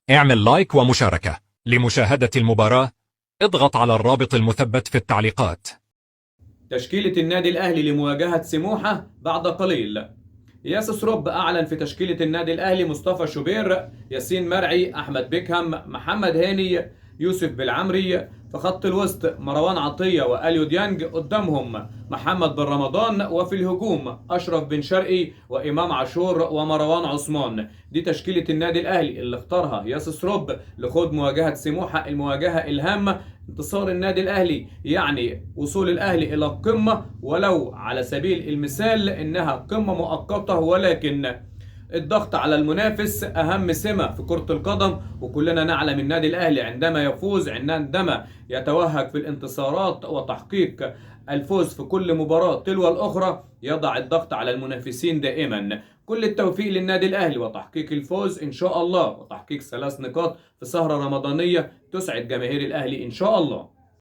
اعمل لايك ومشاركة. لمشاهدة المباراة اضغط على الرابط المثبت في التعليقات. تشكيلة النادي الأهلي لمواجهة سموحة بعد قليل. ياس سروب أعلن في تشكيلة النادي الأهلي مصطفى شوبير، ياسين مرعي، أحمد بيكهام، محمد هاني، يوسف بالعمري. في خط الوسط مروان عطية وأليو ديانج، قدامهم محمد بن رمضان، وفي الهجوم أشرف بن شرقي وإمام عاشور ومروان عثمان. دي تشكيلة النادي الأهلي اللي اختارها ياس سروب لخوض مواجهة سموحة، المواجهة الهامة. انتصار النادي الأهلي يعني وصول الأهلي إلى القمة، ولو على سبيل المثال إنها قمة مؤقتة، ولكن الضغط على المنافس أهم سمة في كرة القدم. وكلنا نعلم النادي الأهلي عندما يفوز، عندما يتوهج في الانتصارات وتحقيق الفوز في كل مباراة تلو الأخرى، يضع الضغط على المنافسين دائما. كل التوفيق للنادي الأهلي وتحقيق الفوز إن شاء الله، وتحقيق 3 نقاط في سهرة رمضانية تسعد جماهير الأهلي إن شاء الله.